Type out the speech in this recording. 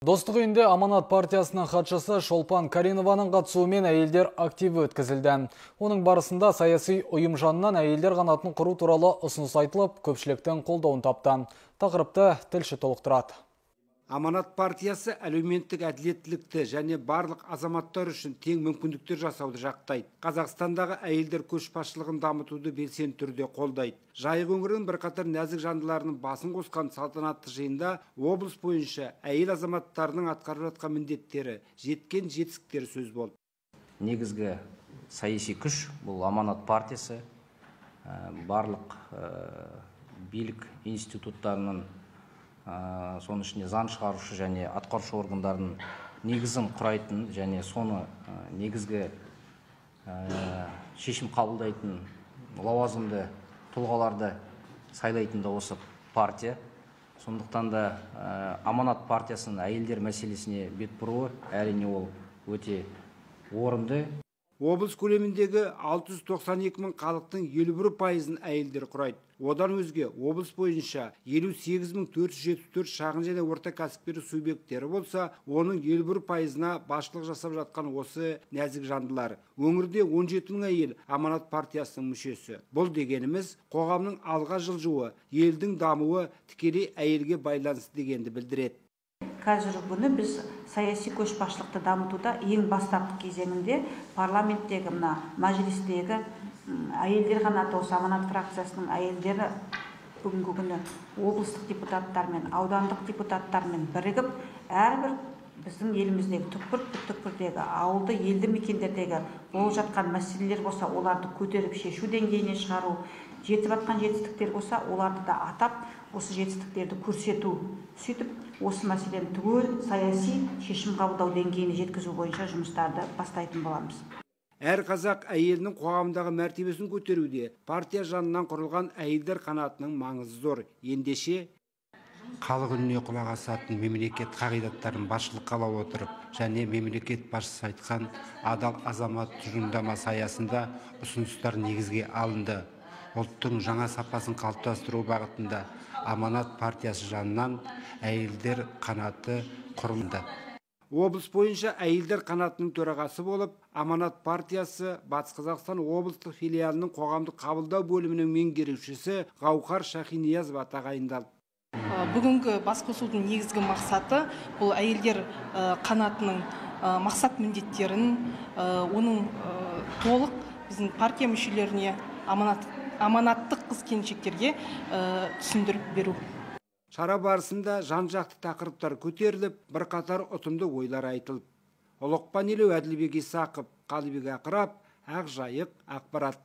Достық үйінде Аманат партиясының хатшысы Шолпан Каринованың қатысуымен әйелдер активі өткізілді. Оның барысында саяси ұйым жанынан әйелдер қанатын құру туралы ұсыныс айтылып, көпшіліктің қолдауын тапты. Тақырыпты тілші толықтырады. Аманат партиясы әлеуметтік әділеттілікті және барлық азаматтар үшін тең мүмкіндіктер жасауды жақтайды. Қазақстандағы әйелдер көшбасшылығын дамытуды белсенді түрде қолдайды. Жайық өңірінің бірқатар нәзік жандыларының басын қосқан салтанатты жиында облыс бойынша әйел азаматтарының атқарып жатқан міндеттері, жеткен жетістіктері сөз болды. Негізгі саяси күш бұл Аманат партиясы. Барлық билік институттарының, соның ішінде заң шығарушы және атқарушы органдардың негізін құрайтын және соны негізгі шешім қабылдайтын лауазымды тұлғаларды сайлайтын да осы партия. Сондықтан да Аманат партиясының әйелдер мәселесіне бет бұруы, әрине, ол өте орынды. Облыс көлеміндегі 692 мың халықтың 51%-ын әйелдер құрайды. Одан өзге облыс бойынша 58 474 шағын және орта кәсіпкерлік субъекттері болса, оның 51%-ына басшылық жасап жатқан осы нәзік жандылар. Өңірде 17 мың әйел Аманат партиясының мүшесі. Бұл дегеніміз қоғамның алға жылжуы, елдің дамуы тікелей әйелге байланысты дегенді білдіреді. Қазіргі күні біз саяси көшбасшылықты дамытуда ең бастапқы кезеңінде парламенттегі, мына мәжілістегі әйелдер қанаты, осы Аманат фракциясының әйелдері бүгінгі күні облыстық депутаттармен, аудандық депутаттармен бірігіп, әрбір біздің еліміздегі түкпір түкпірдегі ауылды елді мекендердегі болып жатқан мәселелер болса, оларды көтеріп, шешу деңгейіне шығару, жетіп жатқан жетістіктер болса, оларды да атап, осы жетістіктерді көрсету, сөйтіп осы мәселені түгел саяси шешім қабылдау деңгейіне жеткізу бойынша жұмыстарды бастайтын боламыз. Әр қазақ әйелінің қоғамдағы мәртебесін көтеруде партия жанынан құрылған әйелдер қанатының маңызы зор. Ендеше, халық үніне құлақ асатын мемлекет қағидаттарын басшылыққа ала отырып және мемлекет басшысы айтқан «Адал азамат» тұжырымдамасы аясында ұсыныстар негізге алынды. Ұлттың жаңа сапасын қалыптастыру бағытында Аманат партиясы жанынан әйелдер қанаты құрылды. Облыс бойынша әйелдер қанатының төрағасы болып Аманат партиясы Батыс Қазақстан облыстық филиалының қоғамдық қабылдау бөлімінің меңгерушісі Гауһар Шахиниязова тағайындалды. Бүгінгі басқосудың негізгі мақсаты – бұл әйелдер қанатының мақсат міндеттерін, оның толық біздің партия мүшелеріне, аманаттық қыз келіншектерге түсіндіріп беру. Шара барысында жан жақты тақырыптар көтеріліп, бірқатар ұтымды ойлар айтылды. Ұлықпан Елеу, Әділбек Исақов, Қалыбек Ақырап, Ақжайық ақпарат.